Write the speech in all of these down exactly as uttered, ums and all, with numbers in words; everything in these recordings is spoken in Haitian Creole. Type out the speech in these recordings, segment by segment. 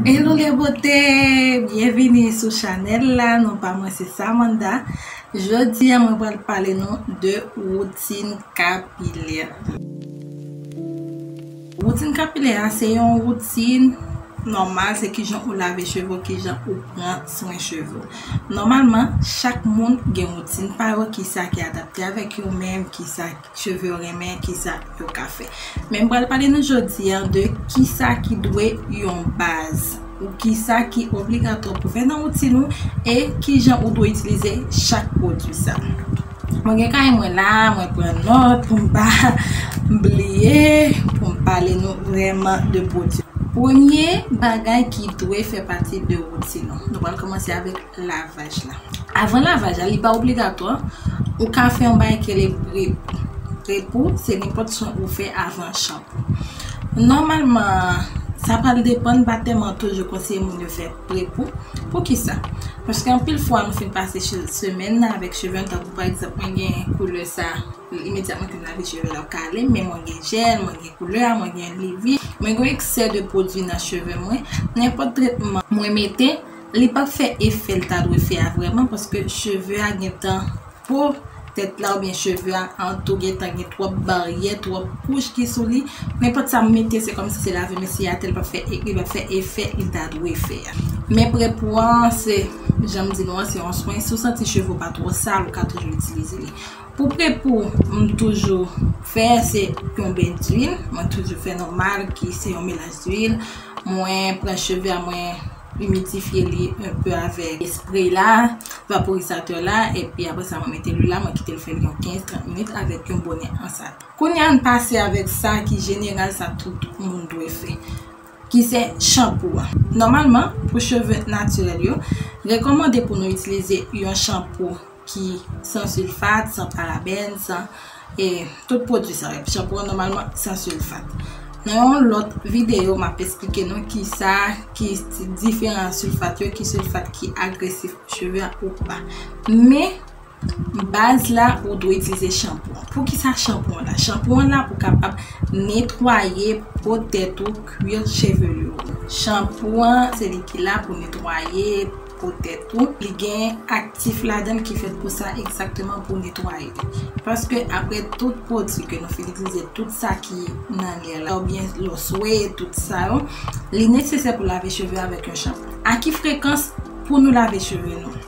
Hello les beautés, byenvini sou chanèl la, non pa mwen se Samantha. Jodi a mwen pral pale nou de woutin kapilè. Woutin kapilè a se yon woutin nòmal, se kijan ou lave cheve w, kijan ou pran swen cheve w. Nòmalman, chak moun gen woutin pa yo, kisa ki adapte avèk yo menm, kisa cheve yo renmen, kisa yo ka fè. Men m pral pale nou jodi a de kisa ki dwe yon baz ou kisa ki obligatwa pou fè nan woutin ou e kijan ou dwe itilize chak pwodui sa. Mwen gen kay mwen la, mwen pran nòt pou m pa bliye, pou m pale nou vrèman de pwodui. Premye bagay ki dwe fè pati de woutin nou. Nou pral kòmanse avèk lavaj la. Avan lavaj la, li pa obligatwa, ou ka fè yon bagay ki rele prepou. Prepou, se nenpòt swen ou fè avan chanpou. Nòmalman, sa pral depann, pa tèlman toujou konseye moun yo fè prepou. Poukisa? Paske anpil fwa nou fin pase che-, semèn nan avèk cheve nou, tankou pa egzanp, mwen gen koulè sa, imedyatman ke m lave cheve la, ou ka ale, men mwen gen jèl, mwen gen koulè a, mwen gen livin, mwen gen eksè de pwodui nan cheve mwen. Nenpòt tretman mwen mete, li p ap fè efè l ta dwe fè a vrèman, paske cheve a gentan po tèt la oubyen cheve a an tou gentan gen twòp baryè, twòp kouch ki sou li. Nenpòt sa m mete, se kòmsi se lave m eseye atè, li p ap fè, li p ap fè efè li ta dwe fè a. Men prepou an, se, jan m di nou an, se yon swen. Si w santi cheve w pa twò sal, ou ka toujou itilize li. Pou prepou, m toujou fè, se yon ben d'huile. Mwen toujou fè nòmal, ki se yon melaj d'huile. Mwen pran cheve a, mwen imidifye li enpe avèk espre la, vaporizatè la, epi apre sa mwen mete lwil la, mwen kite l fè l yon kenz trant minit avèk yon bonè an satin. Kounye a n pase avèk sa ki jeneral, sa tout moun dwe fè, ki se chanpou an. Nòmalman, pou cheve natirèl yo, rekòmande pou nou itilize yon chanpou ki san silfat, san parabèn, san, e, tout pwodui sa yo. Chanpou an nòmalman san silfat. Nan yon lòt videyo, m ap esplike nou kisa ki diferan silfat yo, ki silfat ki agresif pou cheve a ou pa. Men, baz la, ou dwe itilize chanpou an. Poukisa chanpou an la? Chanpou an la pou kapab netwaye po tèt ou, cuir chevelu ou. Chanpou an, se li ki la pou netwaye po tèt ou. Li gen aktif ladan l ki fèt pou sa, egzakteman pou netwaye. Paske apre tout pwodui ke nou fin itilize, tout sa ki nan lè la, oubyen lòswe, tout sa yo, li nesesè pou lave cheve avèk yon chanpou. A ki frekans pou nou lave cheve nou?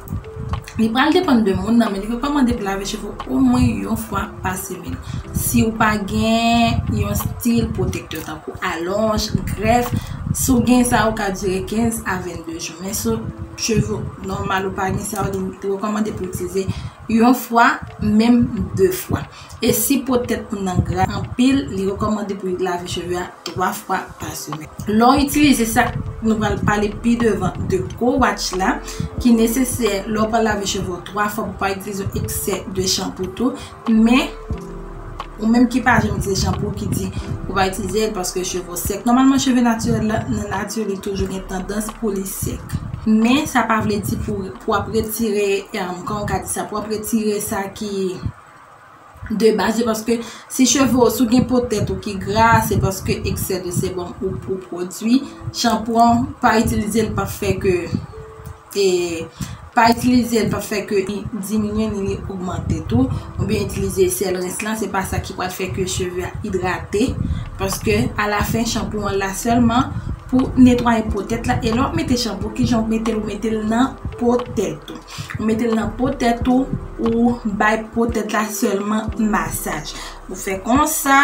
Li pral depann de moun nan, men li rekòmande pou lave cheve w omwen yon fwa pa semèn. Si w pa gen yon stil pwotektè tankou alonj, grèf, si w gen sa, ou ka dire kenz a vennde jou. Men si cheve w nòmal, ou pa gen sa, li rekòmande pou itilize yon fwa, menm de fwa. E si po tèt moun nan gra anpil, li rekòmande pou lave cheve a twa fwa pa semèn. Lè w itilize sa, nou pral pale pi devan de co-wash la, ki nesesè lè w pral lave cheve w twa fwa pou pa itilize yon eksè de chanpou tou, men ou menm ki pa janm itilize chanpou ki di ou pa itilize l paske cheve w sèk. Nòmalman, cheve natirèl la, nan nati, li toujou gen tandans pou li sèk. Men sa pa vle di pou, pou w ap retire, em, kòman w ka di sa, pou w ap retire sa ki de baz yo, paske si cheve w, si w gen po tèt ou ki gra, se paske eksè de sebòm ou, ou pwodui. Chanpou an, pa itilize l, p ap fè ke, e, pa itilize l, p ap fè ke li diminye ni li ogmante tou. Oubyen itilize sèl rens lan, se pa sa ki pral fè ke cheve a idrate, paske alafen, chanpou an la sèlman pou netwaye po tèt la. E lè w ap mete chanpou, kijan w mete l? Ou mete l nan po tèt ou. Ou mete l nan po tèt ou, ou bay po tèt la sèlman masaj. Ou fè konsa,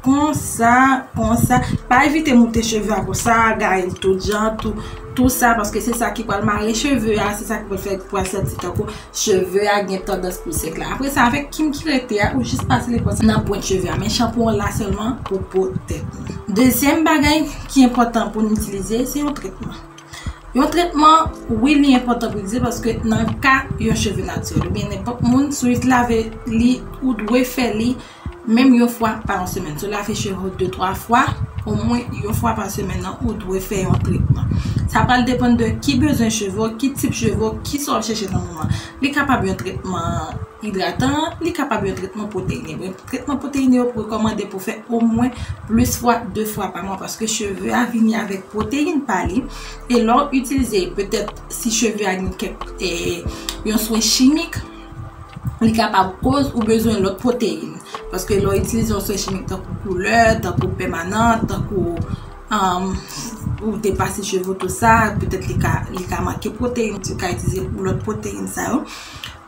konsa, konsa. Pa evite moute cheve a konsa, gaye l tout jan, tou, tou sa, paske se sa ki pral mare cheve a, se sa ki pral fè, pral santi tankou cheve a gen tandans pou sèk la. Apre sa, avèk kim ki rete a, ou jis pase li konsa nan pwent cheve a. Men chanpou an la sèlman pou po tèt nou. Dezyèm bagay ki enpòtan pou n itilize, se yon tretman. Yon tretman, wi, li enpòtan pou itilize paske nan ka yon cheve natirèl oubyen nenpòt moun, si w lave li, ou dwe fè li menm yon fwa pa yon semèn. Si w lave cheve w de twa fwa, omwen yon fwa pa semèn nan, ou dwe fè yon tretman. Sa pral depann de ki bezwen cheve w, ki tip cheve w, kisa w ap chèche nan moman. Li kapab yon tretman idratan, li kapab yon tretman pwoteyine. Bon, tretman pwoteyine yo rekòmande pou fè omwen plis fwa de fwa pa mwa, paske cheve a vini avèk pwoteyin pa li. E lè w itilize, petèt si cheve a gen kèk, eh, yon swen chimik, li kapab koz ou bezwen lòt pwoteyin. Paske lè w itilize yon swen chimik tankou koulè, tankou pèmanan, tankou, um, ou depase cheve w, tou sa, petèt li ka, li ka manke pwoteyin, ou ka itilize lòt pwoteyin sa yo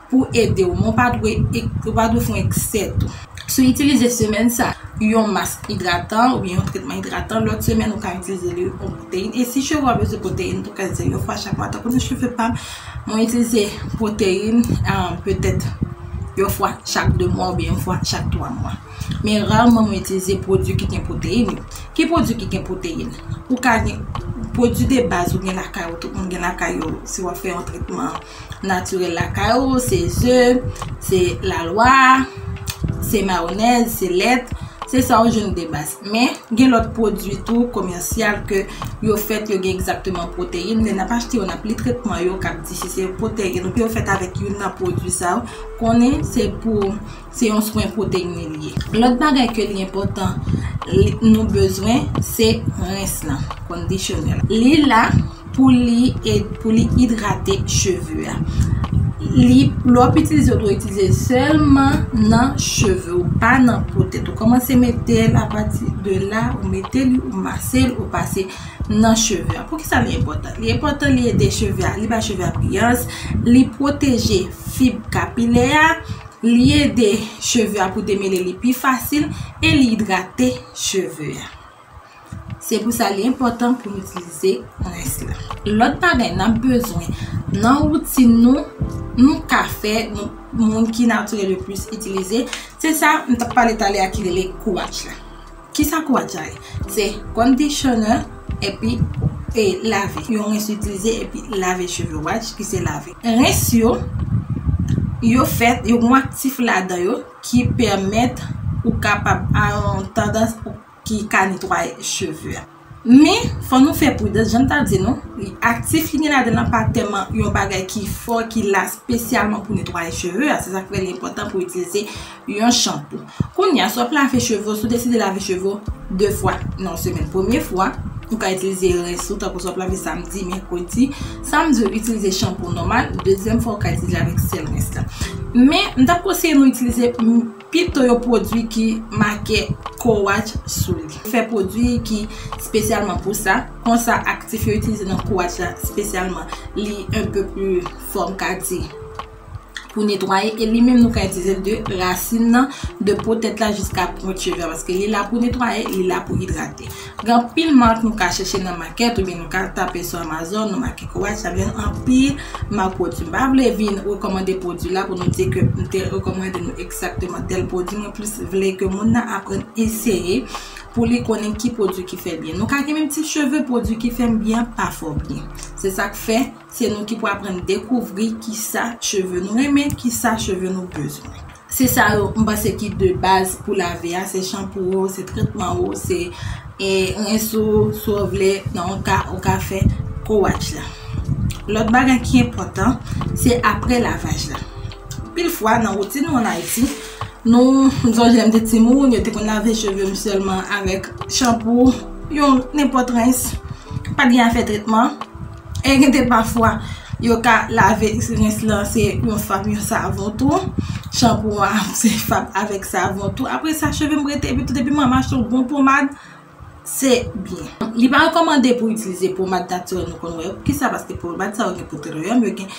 pou ede w, men w pa dwe, ou pa dwe fè yon eksè tou. Si w itilize semèn sa, yon mask idratan oubyen yon tretman idratan, lòt semèn ou ka itilize li yon pwoteyin. E si cheve w bezwen pwoteyin, tou ka itilize yon fwa chak mwa. Tankou nan cheve pa m, mwen itilize pwoteyin, ah, petèt yon fwa chak de mwa oubyen yon fwa chak twa mwa. Men raman mwen itilize pwodui ki gen pwoteyin yo. Ki pwodui ki gen pwoteyin? Ou ka gen pwodui de baz ou gen lakay ou, tout moun gen lakay yo, si w ap fè yon tretman natirèl lakay ou, se ze, se lalwa, se mayonèz, se lèt, se sa ou jwenn de baz. Men, gen lòt pwodui tou komèsyal ke yo fèt, yo gen egzakteman pwoteyin. Lè n ap achte yo, n ap li tretman yo k ap di si se pwoteyin oubyen yo fèt avèk youn nan pwodui sa yo, konnen se pou, se yon swen pwoteyine li ye. Lòt bagay ke li enpòtan, li, nou bezwen, se rens lan, conditioner la. Li la pou li ed-, pou li idrate cheve a. Li, lè w ap itilize, ou dwe itilize sèlman nan cheve ou, pa nan po tèt ou. Kòmanse mete l, apati de la, ou mete li, ou mase l, ou pase nan cheve a. Poukisa li enpòtan? Li enpòtan, li ede cheve a, li bay cheve a briyans, li pwoteje fib kapilè a, li ede cheve a pou demele li pi fasil e li idrate cheve a. Se pou sa li enpòtan pou n itilize rens lan. Lòt bagay n ap bezwen nan woutin nou, nou ka fè, nou, moun ki natirèl yo plis itilize, se sa m t ap pale talè a ki rele Coach la. Kisa Coach la ye? Se conditioner epi, e, lave. Yon rens itilize epi lave cheve, Coach ki se lave. Rens yo, yo fèt, yo gen aktif ladan yo ki pèmèt ou kapab a yon tandans ou ki ka netwaye cheve a. Men, fò nou fè pridans, jan m t ap di nou, aktif li gen ladan l lan pa tèlman yon bagay ki fò, ki la espesyalman pou netwaye cheve a. Se sa k fè li enpòtan pou itilize yon chanpou. Kounye a, si w ap lave cheve w, si w deside lave cheve w de fwa nan yon semèn, premye fwa, ou ka itilize rens ou, tankou si w ap lave samdi, mèkredi, samdi, ou itilize chanpou nòmal, dezyèm fwa, ou ka itilize avèk sèl rens la. Men, m t ap konseye nou itilize, m, pito yon pwodui ki make Coach sou li. Fè pwodui ki espesyalman pou sa. Konsa, aktif yo itilize nan Coach la espesyalman, li un peu plus fò, m ka di, pou netwaye. E li menm, nou ka itilize l de rasin nan, de po tèt la jiska pwent cheve a, paske li la pou netwaye, li la pou idrate. Gen anpil mak nou ka chèche nan makèt oubyen nou ka tape sou Amazon, nou make Coach, n ap jwenn anpil mak pwodui. M pa vle vin rekòmande pwodui la pou nou di ke m te rekòmande nou egzakteman tèl pwodui. Mwen plis vle ke moun nan aprann eseye pou li konnen ki pwodui ki fè l byen. Nou ka gen menm tip cheve, pwodui ki fè m byen pa fè w byen. Se sa k fè, se nou ki pou aprann dekouvri kisa cheve nou renmen, kisa cheve nou bezwen. Se sa yo, m panse ki de baz pou lave a, se chanpou ou, se tretman ou, se, e, rens ou, si w vle, nan yon ka, ou ka fè Coach la. Lòt bagay ki enpòtan, se apre lavaj la. Anpil fwa, nan woutin nou ann Ayiti, nou, m sonje lè m te timoun, yo te konn lave cheve m sèlman avèk chanpou, yon nenpòt rens, pa t gen afè tretman. E gen de pafwa, yo ka lave rens lan, se yon fab, yon savon tou. Chanpou a, se fab avèk savon tou. Apre sa, cheve m rete, epi tout, epi mwen achte yon bon pomad, se byen. Li pa rekòmande pou itilize pomad natirèl nou konn wè yo. Poukisa? Paske pomad sa yo gen petroleum, yo gen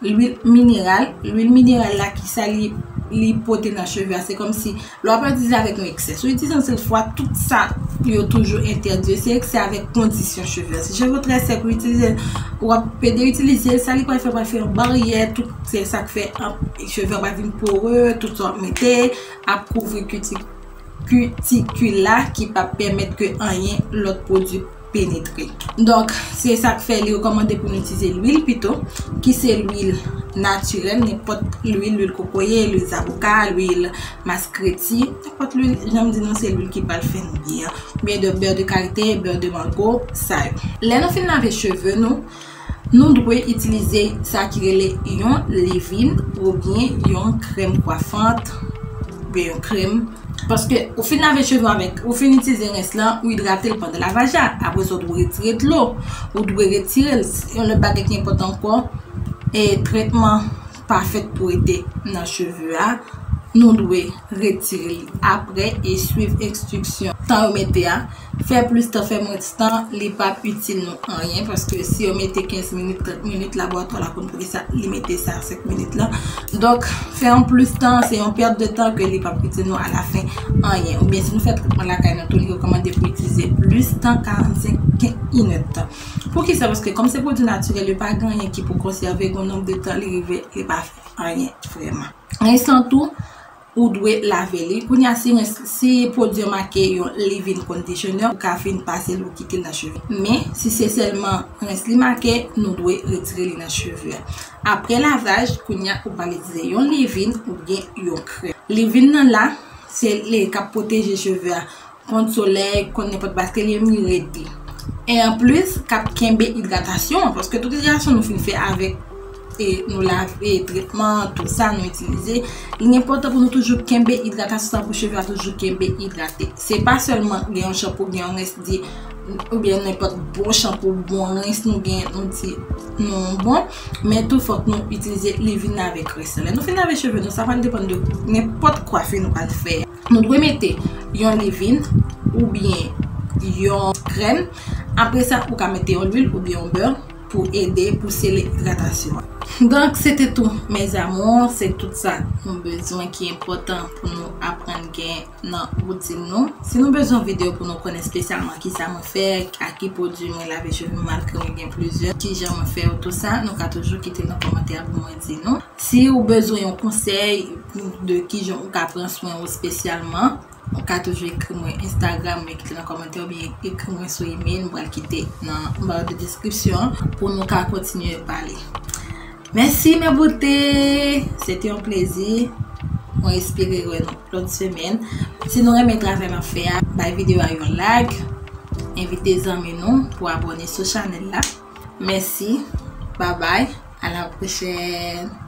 lwil mineral. Lwil mineral la, kisa li, li pote nan cheve a? Se kòmsi lè w ap itilize avèk yon eksè. Si w itilize yon sèl fwa, tout sa yo toujou entèdi. Se eksè avèk kondisyon cheve a. Si cheve w trè sèk, ou itilize, w ap pede itilize l, sa li pral fè, pral fè yon baryè, tout, se sa k fè, an, cheve a pral vin pore, tout sa w ap mete ap kouvri kiti-, kitikil la ki p ap pèmèt ke anyen lòt pwodui penetre. Donk, se sa k fè li rekòmande pou nou itilize lwil pito, ki se lwil natirèl, nenpòt lwil, lwil kokoye, lwil zaboka, lwil maskreti, nenpòt lwil, jan m di nou, se lwil ki pral fè n byen. Oubyen de bè de karite, bè de mango, sa yo. Lè nou fin lave cheve nou, Nou dwe itilize sa ki rele yon leave-in oubyen yon krèm kwafant, oubyen yon krèm. Paske ou fin lave cheve avèk, ou fin itilize rens lan, ou idrate l pandan lavaj la. Apre sa, ou dwe retire dlo, ou dwe retire l. Yon lòt bagay ki enpòtan ankò, e tretman pa fèt pou rete nan cheve a. Nou dwe retire li apre e swiv enstriksyon tan yo mete a. Fè plis tan, fè mwens tan, li p ap itil nou anyen, paske si yo mete kenz minit, trant minit, laboratwa la konn pote sa, li mete sa senk minit la. Donk, fè yon plis tan, se yon pèt de tan ke li p ap itil nou alafen anyen. Oubyen si nou fè tretman lakay nou tou, li rekòmande pou itilize plis tan, karannsenk, inèdtan. Poukisa? Paske kòm se pwodui natirèl, yo pa gen anyen ki pou konsève, gen yon nonb de tan li rive, li pa fè anyen vrèman. Rens lan tou, ou dwe lave li. Kounye a, si rens, si pwodui an make yon leave-in conditioner, ou ka fin pase l, ou kite l nan cheve. Men, si se sèlman rens li make, nou dwe retire li nan cheve a. Apre lavaj, kounye a, ou pral itilize yon leave-in oubyen yon krèm. Leave-in nan la, se li k ap pwoteje cheve a kont solèy, kont nenpòt bakteri, li rete. E anplis, k ap kenbe idratasyon an, paske tout idratasyon nou fin fè avèk, e nou lave, tretman, tout sa nou itilize, li enpòtan pou nou toujou kenbe idratasyon sa, pou cheve a toujou kenbe idrate. Se pa sèlman gen yon chanpou, gen yon rens di, oubyen nenpòt bon chanpou, bon rens nou gen, nou di nou bon, men tou fòk nou itilize leave-in avèk rens lan. Lè nou fin lave cheve nou, sa pral depann de nenpòt kwafi nou pral fè. Nou dwe mete yon leave-in oubyen yon krèm. Apre sa, ou ka mete yon lwil oubyen yon bè pou ede pou sele idratasyon an. Donk, se te tou, mes amours, se tout sa nou bezwen ki enpòtan pou nou aprann gen nan woutin nou. Si nou bezwen videyo pou nou konnen espesyalman kisa mwen fè, ak ki pwodui mwen lave cheve m, malgre mwen gen plizyè, kijan mwen fè yo, tout sa, nou ka toujou kite nan kòmantè pou mwen di nou. Si ou bezwen yon konsèy de kijan ou ka pran swen ou espesyalman, ou ka toujou ekri mwen Instagram, men kite nan kòmantè oubyen ekri mwen sou email, m pral kite nan barre de description pou nou ka kontinye pale. Mèsi, mes beautés! Se te yon plezi. Mwen espere wè nou lòt semèn. Si nou renmen travay m ap fè a, bay videyo a yon like, envite zanmi nou pou abòne sou chanèl la. Mèsi. Bye bye. À la prochaine.